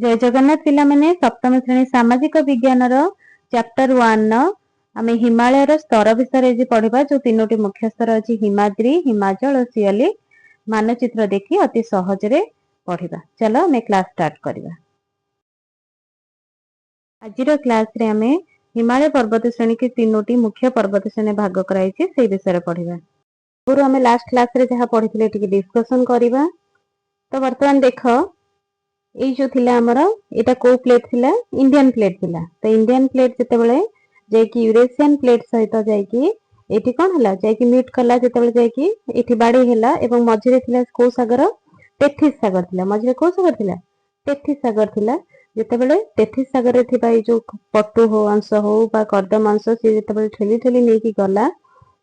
ଜୟ ଜଗନ୍ନାଥ ପିଲାମାନେ। ସପ୍ତମ ଶ୍ରେଣୀ ସାମାଜିକ ବିଜ୍ଞାନର ଚାପ୍ଟର 1 ର ଆମେ ହିମାଳୟର ସ୍ତର ବିଷୟରେ ଆଜି ପଢିବା। ଯୋଉ ତିନୋଟି ମୁଖ୍ୟ ସ୍ତର ଅଛି, ହିମାଦ୍ରି, ହିମାଚଳ ଓ ଶିୱାଲିକ, ମାନଚିତ୍ର ଦେଖି ଅତି ସହଜରେ ପଢିବା। ଚାଲ, ଆମେ କ୍ଲାସ ଷ୍ଟାର୍ଟ କରିବା। ଆଜିର କ୍ଲାସରେ ଆମେ ହିମାଳୟ ପର୍ବତ ଶ୍ରେଣୀକି ତିନୋଟି ମୁଖ୍ୟ ପର୍ବତ ଶ୍ରେଣୀ ଭାଗ କରାଯାଇଛି, ସେଇ ବିଷୟରେ ପଢିବା। ପୂର୍ବରୁ ଆମେ ଲାଷ୍ଟ କ୍ଲାସରେ ଯାହା ପଢିଥିଲେ, ଟିକେ ଡିସ୍କସନ କରିବା। ତ ବର୍ତ୍ତମାନ ଦେଖ, ଏଇ ଯୋଉ ଥିଲା ଆମର, ଏଇଟା କୋଉ ପ୍ଲେଟ ଥିଲା? ଇଣ୍ଡିଆନ ପ୍ଲେଟ ଥିଲା। ତ ଇଣ୍ଡିଆନ ପ୍ଲେଟ ଯେତେବେଳେ ଯାଇକି ୟୁରେସିଆନ ପ୍ଲେଟ ସହିତ ଯାଇକି ଏଇଠି କଣ ହେଲା? ଯାଇକି ମିଟ୍ କଲା, ଯେତେବେଳେ ଯାଇକି ଏଇଠି ବାଡେଇ ହେଲା ଏବଂ ମଝିରେ ଥିଲା କୋଉ ସାଗର? ଟେଥିସ ସାଗର ଥିଲା। ମଝିରେ କୋଉ ସାଗର ଥିଲା? ଟେଥିସ ସାଗର ଥିଲା। ଯେତେବେଳେ ଟେଥିସ ସାଗରରେ ଥିବା ଏଇ ଯୋଉ ପଟୁ ହଉ ଅଂଶ ହଉ ବା କର୍ଦମ ଅଂଶ, ସିଏ ଯେତେବେଳେ ଠେଲି ଠେଲି ନେଇକି ଗଲା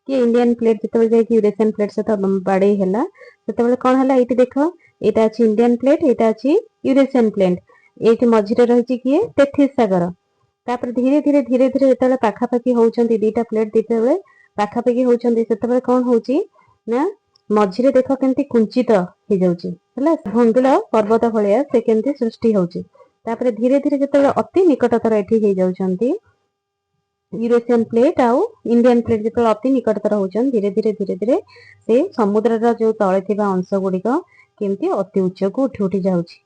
କି ଇଣ୍ଡିଆନ ପ୍ଲେଟ ଯେତେବେଳେ ଯାଇକି ୟୁରେସିଆନ ପ୍ଲେଟ ସହିତ ବାଡେଇ ହେଲା, ସେତେବେଳେ କଣ ହେଲା? ଏଇଠି ଦେଖ, ଏଇଟା ଅଛି ଇଣ୍ଡିଆନ ପ୍ଲେଟ, ଏଇଟା ଅଛି ୟୁରେସିଆନ ପ୍ଲେଟ। ଏଇଠି ମଝିରେ ରହିଛି କିଏ? ଟେଥିସ ସାଗର। ତାପରେ ଧୀରେ ଧୀରେ ଧୀରେ ଧୀରେ ଯେତେବେଳେ ପାଖାପାଖି ହଉଛନ୍ତି, ଦିଟା ପ୍ଲେଟ ଯେତେବେଳେ ପାଖାପାଖି ହଉଛନ୍ତି, ସେତେବେଳେ କଣ ହଉଛି ନା ମଝିରେ ଦେଖ କେମିତି କୁଞ୍ଚିତ ହେଇଯାଉଛି। ହେଲା, ଭଙ୍ଗୁଳ ପର୍ବତ ଭଳିଆ ସେ କେମିତି ସୃଷ୍ଟି ହଉଛି। ତାପରେ ଧୀରେ ଧୀରେ ଯେତେବେଳେ ଅତି ନିକଟତର ଏଠି ହେଇଯାଉଛନ୍ତି, ୟୁରେସିଆନ ପ୍ଲେଟ ଆଉ ଇଣ୍ଡିଆନ ପ୍ଲେଟ ଯେତେବେଳେ ଅତି ନିକଟତର ହଉଛନ୍ତି, ଧୀରେ ଧୀରେ ଧୀରେ ଧୀରେ ସେ ସମୁଦ୍ରର ଯୋଉ ତଳେ ଥିବା ଅଂଶ ଗୁଡିକ କେମିତି ଅତି ଉଚ୍ଚକୁ ଉଠି ଉଠି ଯାଉଛି।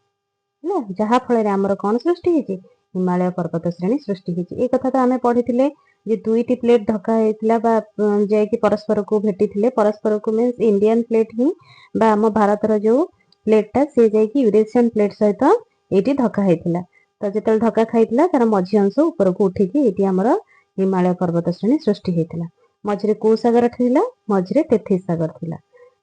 ହେଲା, ଯାହା ଫଳରେ ଆମର କଣ ସୃଷ୍ଟି ହେଇଛି? ହିମାଳୟ ପର୍ବତ ଶ୍ରେଣୀ ସୃଷ୍ଟି ହେଇଛି। ଏଇ କଥା ତ ଆମେ ପଢିଥିଲେ ଯେ ଦୁଇଟି ପ୍ଲେଟ ଧକ୍କା ହେଇଥିଲା ବା ଯାଇକି ପରସ୍ପରକୁ ଭେଟିଥିଲେ। ପରସ୍ପରକୁ ମିନ୍ସ ଇଣ୍ଡିଆନ ପ୍ଲେଟ ହିଁ ବା ଆମ ଭାରତର ଯୋଉ ପ୍ଲେଟଟା, ସେ ଯାଇକି ୟୁରେସିଆନ ପ୍ଲେଟ ସହିତ ଏଇଠି ଧକ୍କା ହେଇଥିଲା। ତ ଯେତେବେଳେ ଧକ୍କା ଖାଇଥିଲା, ତାର ମଝି ଅଂଶ ଉପରକୁ ଉଠିକି ଏଇଠି ଆମର ହିମାଳୟ ପର୍ବତ ଶ୍ରେଣୀ ସୃଷ୍ଟି ହେଇଥିଲା। ମଝିରେ କୋଉ ସାଗର ଥିଲା? ମଝିରେ ଟେଥିସ ସାଗର ଥିଲା।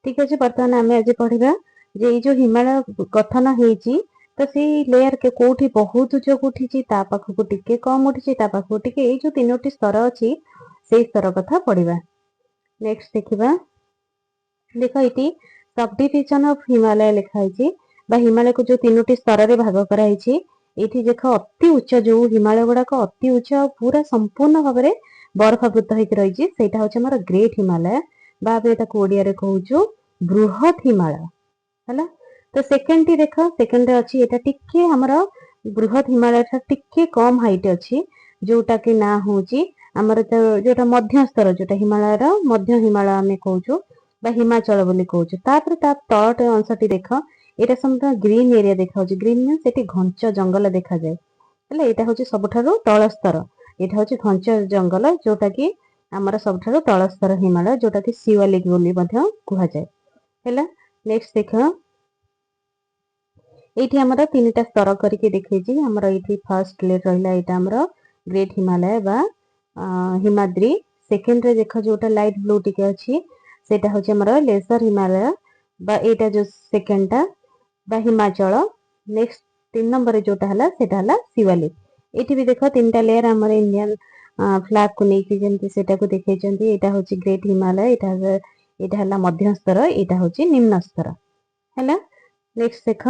ଠିକ ଅଛି, ବର୍ତ୍ତମାନ ଆମେ ଆଜି ପଢିବା ଯେ ଏଇ ଯୋଉ ହିମାଳୟ ଗଠନ ହେଇଛି, ତ ସେଇ ଲେୟାର କୋଉଠି ବହୁତ ଉଚ୍ଚକୁ ଉଠିଛି, ତା ପାଖକୁ ଟିକେ କମ ଉଠିଛି, ତା ପାଖକୁ ଟିକେ, ଏଇ ଯୋଉ ତିନୋଟି ସ୍ତର ଅଛି, ସେଇ ସ୍ତର କଥା ପଢିବା। ନେକ୍ସଟ ଦେଖିବା। ଦେଖ, ଏଇଠି ସବଡିଭିଜନ ଅଫ ହିମାଳୟ ଲେଖା ହେଇଛି ବା ହିମାଳୟକୁ ଯୋଉ ତିନୋଟି ସ୍ତରରେ ଭାଗ କରାହେଇଛି। ଏଇଠି ଦେଖ, ଅତି ଉଚ୍ଚ ଯୋଉ ହିମାଳୟ ଗୁଡାକ ଅତି ଉଚ୍ଚ ଆଉ ପୁରା ସମ୍ପୂର୍ଣ୍ଣ ଭାବରେ ବରଫାବୃତ ହେଇକି ରହିଛି, ସେଇଟା ହଉଛି ଆମର ଗ୍ରେଟ ହିମାଳୟ ବା ଆମେ ତାକୁ ଓଡିଆରେ କହୁଛୁ ବୃହତ ହିମାଳୟ। ହେଲା, ତ ସେକେଣ୍ଡ ଟି ଦେଖ, ସେକେଣ୍ଡରେ ଅଛି ଏଇଟା ଟିକେ ଆମର ବୃହତ ହିମାଳୟ ଠାରୁ ଟିକେ କମ ହାଇଟ ଅଛି, ଯୋଉଟା କି ନାଁ ହଉଛି ଆମର ଯୋଉଟା ମଧ୍ୟସ୍ତର, ଯୋଉଟା ହିମାଳୟର ମଧ୍ୟ ହିମାଳୟ ଆମେ କହୁଛୁ ବା ହିମାଚଳ ବୋଲି କହୁଛୁ। ତାପରେ ତା ତଳ ଅଂଶଟି ଦେଖ, ଏଇଟା ସମ୍ପୂର୍ଣ୍ଣ ଗ୍ରୀନ ଏରିଆ ଦେଖାଯାଉଛି। ଗ୍ରୀନ ମିନ୍ସ ସେଠି ଘଞ୍ଚ ଜଙ୍ଗଲ ଦେଖାଯାଏ। ହେଲା, ଏଇଟା ହଉଛି ସବୁଠାରୁ ତଳ ସ୍ତର। ଏଇଟା ହଉଛି ଘଞ୍ଚ ଜଙ୍ଗଲ, ଯୋଉଟା କି ଆମର ସବୁଠାରୁ ତଳ ସ୍ତର ହିମାଳୟ, ଯୋଉଟା କି ଶିୱାଲିକ ବୋଲି ମଧ୍ୟ କୁହାଯାଏ। ହେଲା, ନେକ୍ସଟ ଦେଖ, ଏଇଠି ଆମର ତିନିଟା ସ୍ତର କରିକି ଦେଖେଇଛି। ଆମର ଏଇଠି ଫାର୍ଷ୍ଟ ଲେୟର ରହିଲା, ଏଇଟା ଆମର ଗ୍ରେଟ ହିମାଳୟ ବା ହିମାଦ୍ରି। ସେକେଣ୍ଡରେ ଦେଖ, ଯୋଉଟା ଲାଇଟ ବ୍ଲୁ ଟିକେ ଅଛି, ସେଇଟା ହଉଛି ଆମର ଲେସର ହିମାଳୟ ବା ଏଇଟା ଯୋଉ ସେକେଣ୍ଡଟା ବା ହିମାଚଳ। ନେକ୍ସଟ 3 ନମ୍ବରରେ ଯୋଉଟା ହେଲା, ସେଇଟା ହେଲା ଶିୱାଲିକ। ଏଇଠି ବି ଦେଖ, ତିନିଟା ଲେୟର ଆମର ଇଣ୍ଡିଆନ ଫ୍ଲାଗ କୁ ନେଇକି ଯେମିତି ସେଟାକୁ ଦେଖେଇଛନ୍ତି। ଏଇଟା ହଉଛି ଗ୍ରେଟ ହିମାଳୟ, ଏଇଟା ଏଇଟା ହେଲା ମଧ୍ୟସ୍ତର, ଏଇଟା ହଉଛି ନିମ୍ନ ସ୍ତର। ହେଲା, ନେକ୍ସଟ ଦେଖ,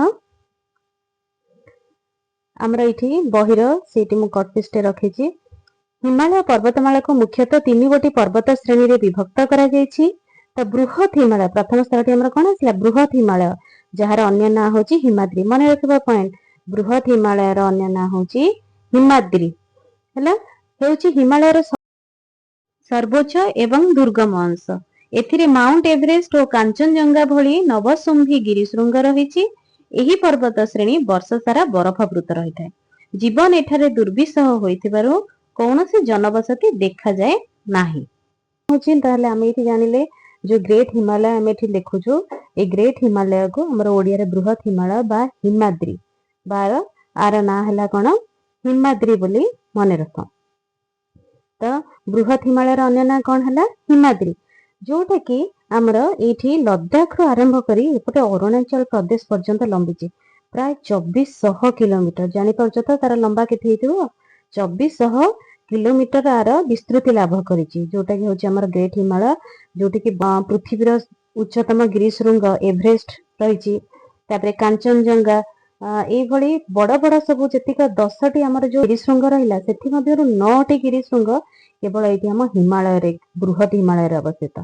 ଆମର ଏଇଠି ବହିର ସେଇଠି ମୁଁ କଟ୍ ପିସଟେ ରଖିଛି। ହିମାଳୟ ପର୍ବତମାଳାକୁ ମୁଖ୍ୟତଃ ତିନି ଗୋଟି ପର୍ବତ ଶ୍ରେଣୀରେ ବିଭକ୍ତ କରାଯାଇଛି। ତ ବୃହତ ହିମାଳୟ, ପ୍ରଥମ ସ୍ତରଟି ଆମର କଣ ଆସିଲା? ବୃହତ ହିମାଳୟ, ଯାହାର ଅନ୍ୟ ନାଁ ହଉଛି ହିମାଦ୍ରି। ମନେ ରଖିବା ପଏଣ୍ଟ, ବୃହତ ହିମାଳୟର ଅନ୍ୟ ନାଁ ହଉଛି ହିମାଦ୍ରି। ହେଲା, ହେଉଛି ହିମାଳୟର ସର୍ବୋଚ୍ଚ ଏବଂ ଦୁର୍ଗମ ଅଂଶ। ଏଥିରେ ମାଉଣ୍ଟ ଏଭରେଷ୍ଟ ଓ କାଞ୍ଚନଜଙ୍ଗା ଭଳି ନବଶୁମ୍ଭୀ ଗିରିଶୃଙ୍ଗ ରହିଛି। ଏହି ପର୍ବତ ଶ୍ରେଣୀ ବର୍ଷ ସାରା ବରଫାବୃତ ରହିଥାଏ। ଜୀବନ ଏଠାରେ ଦୁର୍ବିସହ ହୋଇଥିବାରୁ କୌଣସି ଜନବସତି ଦେଖାଯାଏ ନାହିଁ। ହଉଛି, ତାହେଲେ ଆମେ ଏଇଠି ଜାଣିଲେ, ଯୋଉ ଗ୍ରେଟ ହିମାଳୟ ଆମେ ଏଠି ଲେଖୁଛୁ, ଏଇ ଗ୍ରେଟ ହିମାଳୟକୁ ଆମର ଓଡିଆରେ ବୃହତ ହିମାଳୟ ବା ହିମାଦ୍ରି ବା ଆର ନାଁ ହେଲା କଣ? ହିମାଦ୍ରି ବୋଲି ମନେ ରଖ। ତ ବୃହତ ହିମାଳୟର ଅନ୍ୟ ନାଁ କଣ ହେଲା? ହିମାଦ୍ରି। ଯୋଉଟା କି ଆମର ଏଇଠି ଲଦାଖରୁ ଆରମ୍ଭ କରି ଏପଟେ ଅରୁଣାଚଳ ପ୍ରଦେଶ ପର୍ଯ୍ୟନ୍ତ ଲମ୍ବିଛି, ପ୍ରାୟ 2400 କିଲୋମିଟର। ଜାଣିପାରୁଛ ତ ତାର ଲମ୍ବା କେତେ ହେଇଥିବ? 2400 କିଲୋମିଟର ଆର ବିସ୍ତୃତି ଲାଭ କରିଛି, ଯୋଉଟା କି ହଉଛି ଆମର ଗ୍ରେଟ ହିମାଳୟ, ଯୋଉଠି କି ପୃଥିବୀର ଉଚ୍ଚତମ ଗିରିଶୃଙ୍ଗ ଏଭରେଷ୍ଟ ରହିଛି। ତାପରେ କାଞ୍ଚନଜଙ୍ଗା, ଏଇଭଳି ବଡ ବଡ ସବୁ ଯେତିକ 10ଟି ଆମର ଯୋଉ ଗିରିଶୃଙ୍ଗ ରହିଲା, ସେଥିମଧ୍ୟରୁ ନଅଟି ଗିରିଶୃଙ୍ଗ କେବଳ ଏଇଠି ଆମ ହିମାଳୟରେ, ବୃହତ ହିମାଳୟରେ ଅବସ୍ଥିତ।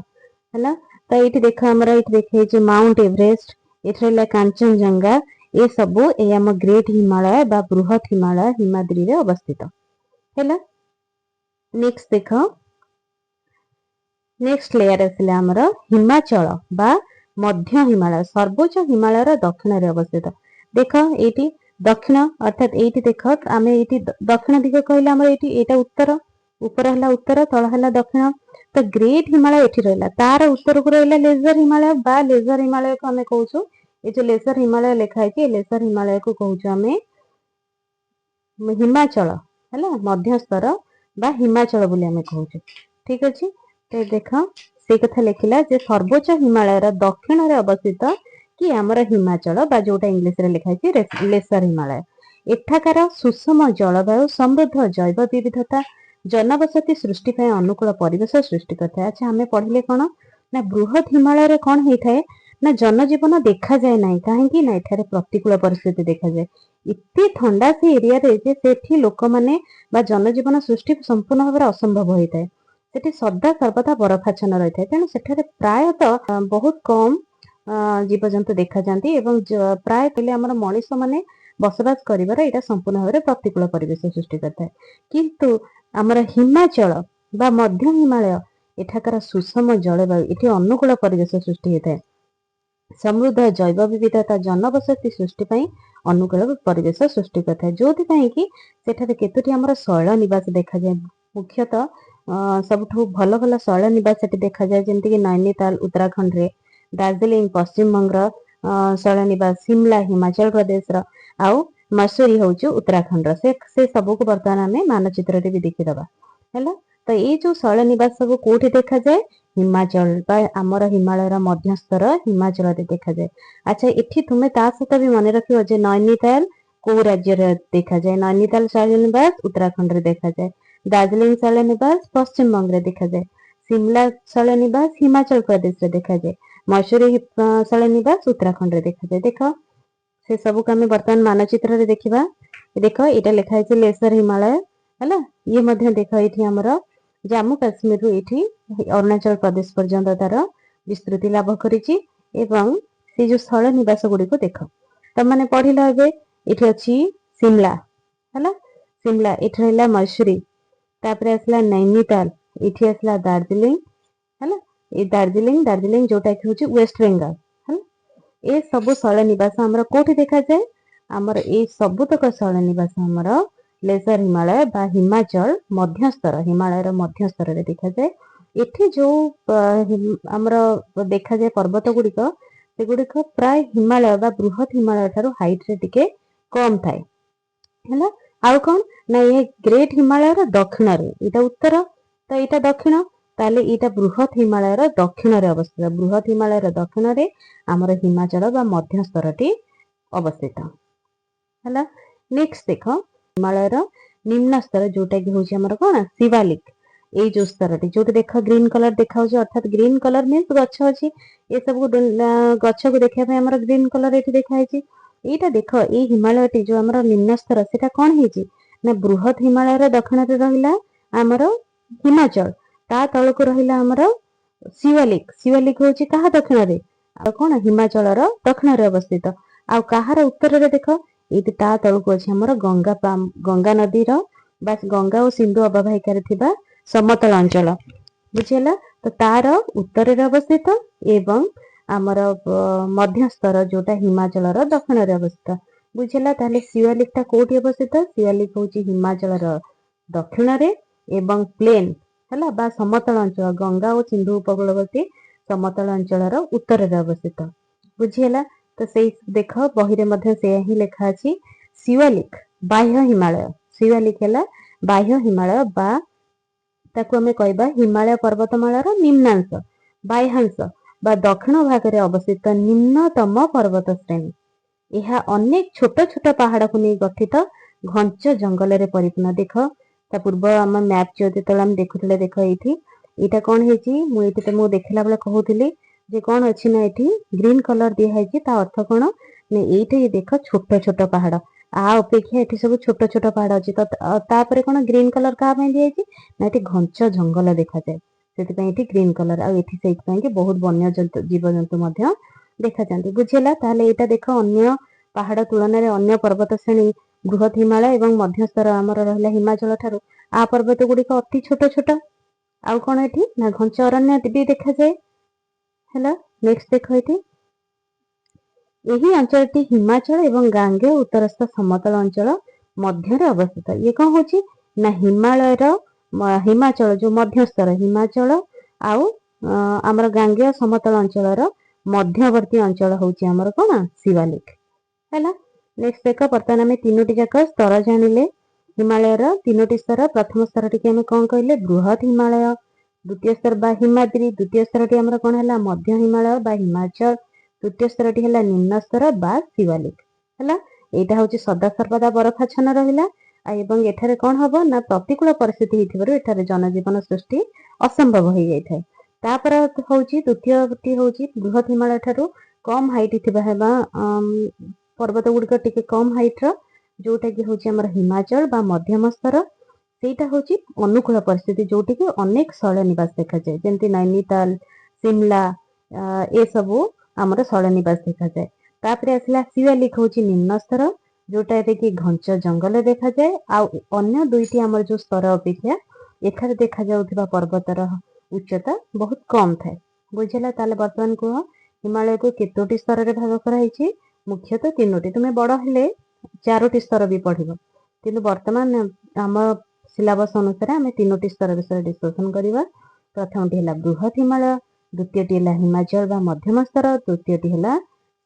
ହେଲା, ତ ଏଇଠି ଦେଖ, ଆମର ଏଇଠି ଦେଖେଇଛି ମାଉଣ୍ଟ ଏଭରେଷ୍ଟ, ଏଠି ରହିଲା କାଞ୍ଚନଜଙ୍ଗା, ଏସବୁ ଏଇ ଆମ ଗ୍ରେଟ୍ ହିମାଳୟ ବା ବୃହତ ହିମାଳୟ ହିମାଦ୍ରିରେ ଅବସ୍ଥିତ। ହେଲା, ନେକ୍ସଟ ଦେଖ, ନେକ୍ସଟ ଲେୟାର ଆସିଲା ଆମର ହିମାଚଳ ବା ମଧ୍ୟ ହିମାଳୟ, ସର୍ବୋଚ୍ଚ ହିମାଳୟର ଦକ୍ଷିଣରେ ଅବସ୍ଥିତ। ଦେଖ, ଏଇଠି ଦକ୍ଷିଣ, ଅର୍ଥାତ ଏଇଠି ଦେଖ, ଆମେ ଏଇଠି ଦକ୍ଷିଣ ଦିଗ କହିଲେ ଆମର ଏଇଠି ଏଇଟା ଉତ୍ତର, ଉପର ହେଲା ଉତ୍ତର, ତଳ ହେଲା ଦକ୍ଷିଣ। ତ ଗ୍ରେଟ୍ ହିମାଳୟ ଏଠି ରହିଲା, ତାର ଉତ୍ତରକୁ ରହିଲା ଲେଜର ହିମାଳୟ ବା ଲେଜର ହିମାଳୟକୁ ଆମେ କହୁଛୁ, ଏ ଯୋଉ ଲେସର ହିମାଳୟ ଲେଖା ହେଇଛି, ଏ ଲେସର ହିମାଳୟକୁ କହୁଛୁ ଆମେ ହିମାଚଳ, ହେଲା, ମଧ୍ୟସ୍ତର ବା ହିମାଚଳ ବୋଲି ଆମେ କହୁଛୁ। ଠିକ ଅଛି? ତ ଦେଖ, ସେଇ କଥା ଲେଖିଲା ଯେ ସର୍ବୋଚ୍ଚ ହିମାଳୟର ଦକ୍ଷିଣରେ ଅବସ୍ଥିତ କି ଆମର ହିମାଚଳ ବା ଯୋଉଟା ଇଂଲିଶରେ ଲେଖା ହେଇଛି ଲେସର ହିମାଳୟ। ଏଠାକାର ସୁଷମ ଜଳବାୟୁ, ସମୃଦ୍ଧ ଜୈବ ବିବିଧତା ଜନବସତି ସୃଷ୍ଟି ପାଇଁ ଅନୁକୂଳ ପରିବେଶ ସୃଷ୍ଟି କରିଥାଏ। ଆଚ୍ଛା, ଆମେ ପଢିଲେ କଣ ନା ବୃହତ ହିମାଳୟରେ କଣ ହେଇଥାଏ ନା ଜନଜୀବନ ଦେଖାଯାଏ ନାହିଁ। କାହିଁକି ନା ଏଠାରେ ପ୍ରତିକୂଳ ପରିସ୍ଥିତି ଦେଖାଯାଏ। ଏତେ ଥଣ୍ଡା ସେ ଏରିଆରେ ଯେ ସେଠି ଲୋକମାନେ ବା ଜନଜୀବନ ସୃଷ୍ଟି ସମ୍ପୂର୍ଣ୍ଣ ଭାବରେ ଅସମ୍ଭବ ହୋଇଥାଏ। ସେଠି ସଦା ସର୍ବଦା ବରଫାଚ୍ଛନ୍ନ ରହିଥାଏ। ତେଣୁ ସେଠାରେ ପ୍ରାୟତଃ ବହୁତ କମ ଜୀବଜନ୍ତୁ ଦେଖାଯାଆନ୍ତି ଏବଂ ପ୍ରାୟ କହିଲେ ଆମର ମଣିଷ ମାନେ ବସବାସ କରିବାର ଏଇଟା ସମ୍ପୂର୍ଣ୍ଣ ଭାବରେ ପ୍ରତିକୂଳ ପରିବେଶ ସୃଷ୍ଟି କରିଥାଏ। କିନ୍ତୁ ଆମର ହିମାଚଳ ବା ମଧ୍ୟ ହିମାଳୟ, ଏଠାକାର ସୁଷମ ଜଳବାୟୁ, ଏଠି ଅନୁକୂଳ ପରିବେଶ ସୃଷ୍ଟି ହେଇଥାଏ। ସମୃଦ୍ଧ ଜୈବ ବିବିଧତା ଜନବସତି ସୃଷ୍ଟି ପାଇଁ ଅନୁକୂଳ ପରିବେଶ ସୃଷ୍ଟି କରିଥାଏ, ଯୋଉଥିପାଇଁ କି ସେଠାରେ କେତୋଟି ଆମର ଶୈଳ ନିବାସ ଦେଖାଯାଏ। ମୁଖ୍ୟତଃ ସବୁଠୁ ଭଲ ଭଲ ଶୈଳ ନିବାସ ସେଠି ଦେଖାଯାଏ, ଯେମିତିକି ନୈନିତାଲ ଉତ୍ତରାଖଣ୍ଡରେ, ଦାର୍ଜିଲିଂ ପଶ୍ଚିମବଙ୍ଗର ଶୈଳ ନିବାସ, ସିମଲା ହିମାଚଳ ପ୍ରଦେଶର ଆଉ ମସୁରୀ ହଉଛି ଉତ୍ତରାଖଣ୍ଡର। ସେ ସବୁକୁ ବର୍ତ୍ତମାନ ଆମେ ମାନଚିତ୍ରରେ ବି ଦେଖିଦବା। ହେଲା, ତ ଏଇ ଯୋଉ ଶୈଳ ନିବାସ ସବୁ କୋଉଠି ଦେଖାଯାଏ? ହିମାଚଳ ବା ଆମର ହିମାଳୟର ମଧ୍ୟସ୍ତର ହିମାଚଳରେ ଦେଖାଯାଏ। ଆଚ୍ଛା, ଏଠି ତୁମେ ତା ସହିତ ବି ମନେ ରଖିବ ଯେ ନୈନିତାଲ କୋଉ ରାଜ୍ୟରେ ଦେଖାଯାଏ। ନୈନିତାଲ ଶୈଳ ନିବାସ ଉତ୍ତରାଖଣ୍ଡରେ ଦେଖାଯାଏ। ଦାର୍ଜିଲିଂ ଶୈଳ ନିବାସ ପଶ୍ଚିମବଙ୍ଗରେ ଦେଖାଯାଏ। ସିମଲା ଶୈଳ ନିବାସ ହିମାଚଳ ପ୍ରଦେଶରେ ଦେଖାଯାଏ। ମସୁରୀ ଶୈଳ ନିବାସ ଉତ୍ତରାଖଣ୍ଡରେ ଦେଖାଯାଏ। ଦେଖ, ସେ ସବୁକୁ ଆମେ ବର୍ତ୍ତମାନ ମାନଚିତ୍ରରେ ଦେଖିବା। ଦେଖ, ଏଇଟା ଲେଖା ହେଇଛି ଲେସର ହିମାଳୟ। ହେଲା, ଇଏ ମଧ୍ୟ ଦେଖ, ଏଇଠି ଆମର ଜାମ୍ମୁ କାଶ୍ମୀରରୁ ଏଇଠି ଅରୁଣାଚଳ ପ୍ରଦେଶ ପର୍ଯ୍ୟନ୍ତ ତାର ବିସ୍ତୃତି ଲାଭ କରିଛି। ଏବଂ ସେ ଯୋଉ ସ୍ଥଳ ନିବାସ ଗୁଡିକୁ ଦେଖ, ତମମାନେ ପଢିଲ ଏବେ, ଏଠି ଅଛି ସିମଲା, ହେଲା, ସିମଲା, ଏଠି ରହିଲା ମସୁରୀ, ତାପରେ ଆସିଲା ନୈନିତାଲ, ଏଠି ଆସିଲା ଦାର୍ଜିଲିଂ। ହେଲା, ଏଇ ଦାର୍ଜିଲିଂ, ଦାର୍ଜିଲିଂ ଯୋଉଟା କି ହଉଛି ୱେଷ୍ଟ ବେଙ୍ଗାଲ। ହେଲା, ଏ ସବୁ ଶୈଳ ନିବାସ ଆମର କୋଉଠି ଦେଖାଯାଏ? ଆମର ଏଇ ସବୁତକ ଶୈଳ ନିବାସ ଆମର ଲେସର ହିମାଳୟ ବା ହିମାଚଳ ମଧ୍ୟସ୍ତର, ହିମାଳୟର ମଧ୍ୟସ୍ତରରେ ଦେଖାଯାଏ। ଏଠି ଯୋଉ ଆମର ଦେଖାଯାଏ ପର୍ବତ ଗୁଡିକ, ସେଗୁଡିକ ପ୍ରାୟ ହିମାଳୟ ବା ବୃହତ ହିମାଳୟ ଠାରୁ ହାଇଟ ରେ ଟିକେ କମ ଥାଏ। ହେଲା, ଆଉ କଣ ନା ଏ ଗ୍ରେଟ ହିମାଳୟର ଦକ୍ଷିଣରେ, ଏଇଟା ଉତ୍ତର ତ ଏଇଟା ଦକ୍ଷିଣ, ତାହେଲେ ଏଇଟା ବୃହତ ହିମାଳୟର ଦକ୍ଷିଣରେ ଅବସ୍ଥିତ। ବୃହତ ହିମାଳୟର ଦକ୍ଷିଣରେ ଆମର ହିମାଚଳ ବା ମଧ୍ୟସ୍ତରଟି ଅବସ୍ଥିତ। ହେଲା, ନେକ୍ସଟ ଦେଖ, ହିମାଳୟର ନିମ୍ନ ସ୍ତର ଯୋଉଟା କି ହଉଛି ଆମର କଣ ଶିବାଲିକ। ଏଇ ଯୋଉ ସ୍ତରଟି ଯୋଉଠି ଦେଖ ଗ୍ରୀନ କଲର ଦେଖାଉଛି, ଅର୍ଥାତ ଗ୍ରୀନ କଲର ମିନ୍ସ ଗଛ ଅଛି। ଏସବୁ ଗଛକୁ ଦେଖିବା ପାଇଁ ଆମର ଗ୍ରୀନ କଲର ଏଠି ଦେଖା ହେଇଛି। ଏଇଟା ଦେଖ, ଏଇ ହିମାଳୟଟି ଯୋଉ ଆମର ନିମ୍ନ ସ୍ତର, ସେଟା କଣ ହେଇଛି ନା ବୃହତ ହିମାଳୟର ଦକ୍ଷିଣରେ ରହିଲା ଆମର ହିମାଚଳ, ତା ତଳକୁ ରହିଲା ଆମର ଶିୱାଲିକ। ଶିୱାଲିକ ହଉଛି କାହା ଦକ୍ଷିଣରେ? ଆଉ କଣ ହିମାଚଳର ଦକ୍ଷିଣରେ ଅବସ୍ଥିତ। ଆଉ କାହାର ଉତ୍ତରରେ? ଦେଖ, ଏଇଠି ତା ତଳକୁ ଅଛି ଆମର ଗଙ୍ଗା, ଗଙ୍ଗା ନଦୀର ବା ଗଙ୍ଗା ଓ ସିନ୍ଧୁ ଅବବାହିକାରେ ଥିବା ସମତଳ ଅଞ୍ଚଳ। ବୁଝିହେଲା? ତ ତାର ଉତ୍ତରରେ ଅବସ୍ଥିତ ଏବଂ ଆମର ମଧ୍ୟସ୍ତର ଯୋଉଟା ହିମାଚଳର ଦକ୍ଷିଣରେ ଅବସ୍ଥିତ। ବୁଝିହେଲା? ତାହେଲେ ଶିୱାଲିକ ଟା କୋଉଠି ଅବସ୍ଥିତ? ଶିୱାଲିକ ହଉଛି ହିମାଚଳର ଦକ୍ଷିଣରେ ଏବଂ ପ୍ଲେନ, ହେଲା, ବା ସମତଳ ଅଞ୍ଚଳ, ଗଙ୍ଗା ଓ ସିନ୍ଧୁ ଉପକୂଳବର୍ତ୍ତୀ ସମତଳ ଅଞ୍ଚଳର ଉତ୍ତରରେ ଅବସ୍ଥିତ। ବୁଝିହେଲା? ତ ସେଇ ଦେଖ, ବହିରେ ମଧ୍ୟ ସେଇଆ ହିଁ ଲେଖା ଅଛି। ଶିୱାଲିକ ବାହ୍ୟ ହିମାଳୟ। ଶିୱାଲିକ ହେଲା ବାହ୍ୟ ହିମାଳୟ ବା ତାକୁ ଆମେ କହିବା ହିମାଳୟ ପର୍ବତମାଳାର ନିମ୍ନାଂଶ, ବାହ୍ୟାଂଶ ବା ଦକ୍ଷିଣ ଭାଗରେ ଅବସ୍ଥିତ ନିମ୍ନତମ ପର୍ବତ ଶ୍ରେଣୀ। ଏହା ଅନେକ ଛୋଟ ଛୋଟ ପାହାଡକୁ ନେଇ ଗଠିତ ଘଞ୍ଚ ଜଙ୍ଗଲରେ ପରିପୂର୍ଣ୍ଣ। ଦେଖ, ତା ପୂର୍ବ ଆମ ମ୍ୟାପ ଯେତେବେଳେ ଆମେ ଦେଖୁଥିଲେ, ଦେଖ, ଏଇଠି ଏଇଟା କଣ ହେଇଛି? ମୁଁ ଏଇଠି ତମକୁ ଦେଖିଲା ବେଳେ କହୁଥିଲି ଯେ କଣ ଅଛି ନା ଏଠି ଗ୍ରୀନ କଲର ଦିଆହେଇଛି। ତା ଅର୍ଥ କଣ ନା ଏଇଠି ଦେଖ ଛୋଟ ଛୋଟ ପାହାଡ, ଆ ଅପେକ୍ଷା ଏଠି ସବୁ ଛୋଟ ଛୋଟ ପାହାଡ ଅଛି। ତ ତାପରେ କଣ ଗ୍ରୀନ କଲର କାହା ପାଇଁ ଦିଆଯାଇଛି ନା ଏଠି ଘଞ୍ଚ ଜଙ୍ଗଲ ଦେଖାଯାଏ, ସେଥିପାଇଁ ଏଠି ଗ୍ରୀନ କଲର। ଆଉ ଏଠି ସେଇଥିପାଇଁ କି ବହୁତ ବନ୍ୟ ଜନ୍ତୁ, ଜୀବଜନ୍ତୁ ମଧ୍ୟ ଦେଖାଯାଆନ୍ତି। ବୁଝିହେଲା? ତାହେଲେ ଏଇଟା ଦେଖ, ଅନ୍ୟ ପାହାଡ ତୁଳନାରେ ଅନ୍ୟ ପର୍ବତ ଶ୍ରେଣୀ ବୃହତ ହିମାଳୟ ଏବଂ ମଧ୍ୟସ୍ତର ଆମର ରହିଲା ହିମାଚଳ ଠାରୁ ଆ ପର୍ବତ ଗୁଡିକ ଅତି ଛୋଟ ଛୋଟ। ଆଉ କଣ ଏଠି ନା ଘଞ୍ଚ ଅରଣ୍ୟ ବି ଦେଖାଯାଏ। ହେଲା, ନେକ୍ସଟ ଦେଖ ଏଠି, ଏହି ଅଞ୍ଚଳଟି ହିମାଚଳ ଏବଂ ଗାଙ୍ଗେୟ ଉତ୍ତରସ୍ଥ ସମତଳ ଅଞ୍ଚଳ ମଧ୍ୟରେ ଅବସ୍ଥିତ। ଇଏ କଣ ହଉଛି ନା ହିମାଳୟର ହିମାଚଳ ଯୋଉ ମଧ୍ୟସ୍ତର, ହିମାଚଳ ଆଉ ଆମର ଗାଙ୍ଗେୟ ସମତଳ ଅଞ୍ଚଳର ମଧ୍ୟବର୍ତ୍ତୀ ଅଞ୍ଚଳ ହଉଛି ଆମର କଣ? ଶିବାଲିକ। ହେଲା, ନେକ୍ସଟ ଦେଖ, ବର୍ତ୍ତମାନ ଆମେ ତିନୋଟି ଯାକ ସ୍ତର ଜାଣିଲେ, ହିମାଳୟର ତିନୋଟି ସ୍ତର। ପ୍ରଥମ ସ୍ତରଟିକି ଆମେ କଣ କହିଲେ? ବୃହତ ହିମାଳୟ। ଦ୍ୱିତୀୟ ସ୍ତର ବା ହିମାଦ୍ରି। ଦ୍ୱିତୀୟ ସ୍ତରଟି ଆମର କଣ ହେଲା? ମଧ୍ୟ ହିମାଳୟ ବା ହିମାଚଳ। ତୃତୀୟ ସ୍ତରଟି ହେଲା ନିମ୍ନ ସ୍ତର ବା ଶିବାଲିକ। ହେଲା, ଏଇଟା ହଉଛି ସଦା ସର୍ବଦା ବରଫାଚ୍ଛନ୍ନ ରହିଲା ଆଉ ଏବଂ ଏଠାରେ କଣ ହବ ନା ପ୍ରତିକୂଳ ପରିସ୍ଥିତି ହେଇଥିବାରୁ ଏଠାରେ ଜନଜୀବନ ସୃଷ୍ଟି ଅସମ୍ଭବ ହେଇଯାଇଥାଏ। ତାପରେ ହଉଛି ଦ୍ୱିତୀୟଟି ହଉଛି ବୃହତ ହିମାଳୟ ଠାରୁ କମ ହାଇଟ୍ ଥିବା ହେବା ପର୍ବତ ଗୁଡିକ ଟିକେ କମ ହାଇଟ୍ ର, ଯୋଉଟା କି ହଉଛି ଆମର ହିମାଚଳ ବା ମଧ୍ୟମ ସ୍ତର। ସେଇଟା ହଉଛି ଅନୁକୂଳ ପରିସ୍ଥିତି, ଯୋଉଠିକି ଅନେକ ଶୈଳ ନିବାସ ଦେଖାଯାଏ, ଯେମିତି ନୈନିତାଲ, ସିମଲା, ଏସବୁ ଆମର ଶୈଳ ନିବାସ ଦେଖାଯାଏ। ତାପରେ ଆସିଲା ଶିୱାଲିକ, ହଉଛି ନିମ୍ନ ସ୍ତର, ଯୋଉଟାରେ କି ଘଞ୍ଚ ଜଙ୍ଗଲ ଦେଖାଯାଏ। ଆଉ ଅନ୍ୟ ଦୁଇଟି ଆମର ଯୋଉ ସ୍ତର ଅପେକ୍ଷା ଏଠାରେ ଦେଖାଯାଉଥିବା ପର୍ବତର ଉଚ୍ଚତା ବହୁତ କମ ଥାଏ। ବୁଝିଲା? ତାହେଲେ ବର୍ତ୍ତମାନ କୁହ, ହିମାଳୟକୁ କେତୋଟି ସ୍ତରରେ ଭାଗ କରାହେଇଛି? ମୁଖ୍ୟତଃ ତିନୋଟି। ତୁମେ ବଡ ହେଲେ ଚାରୋଟି ସ୍ତର ବି ପଢିବ, କିନ୍ତୁ ବର୍ତ୍ତମାନ ଆମ ସିଲାବସ ଅନୁସାରେ ଆମେ ତିନୋଟି ସ୍ତର ବିଷୟରେ ଡିସ୍କସନ କରିବା। ପ୍ରଥମଟି ହେଲା ବୃହତ ହିମାଳୟ, ଦ୍ୱିତୀୟଟି ହେଲା ହିମାଚଳ ବା ମଧ୍ୟମ ସ୍ତର, ତୃତୀୟଟି ହେଲା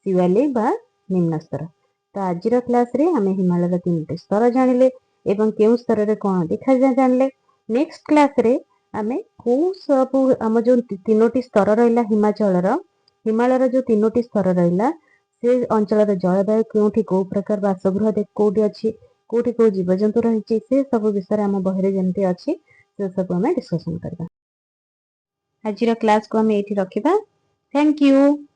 ଶିୱାଲିକ ବା ନିମ୍ନ ସ୍ତର। ତ ଆଜିର କ୍ଲାସରେ ଆମେ ହିମାଳୟର ତିନୋଟି ସ୍ତର ଜାଣିଲେ ଏବଂ କେଉଁ ସ୍ତରରେ କଣ ଦେଖାଯାଏ ଜାଣିଲେ। ନେକ୍ସଟ କ୍ଲାସରେ ଆମେ କୋଉ ସବୁ ଆମ ଯୋଉ ତିନୋଟି ସ୍ତର ରହିଲା ହିମାଚଳର, ହିମାଳୟର ଯୋଉ ତିନୋଟି ସ୍ତର ରହିଲା, ସେ ଅଞ୍ଚଳର ଜଳବାୟୁ କେଉଁଠି କୋଉ ପ୍ରକାର, ବାସଗୃହ କୋଉଠି ଅଛି, କୋଉଠି କୋଉ ଜୀବଜନ୍ତୁ ରହିଛି, ସେ ସବୁ ବିଷୟରେ ଆମ ବହିରେ ଯେମିତି ଅଛି ସେ ସବୁ ଆମେ ଡିସ୍କସନ କରିବା। ଆଜିର କ୍ଲାସକୁ ଆମେ ଏଇଠି ରଖିବା। Thank you.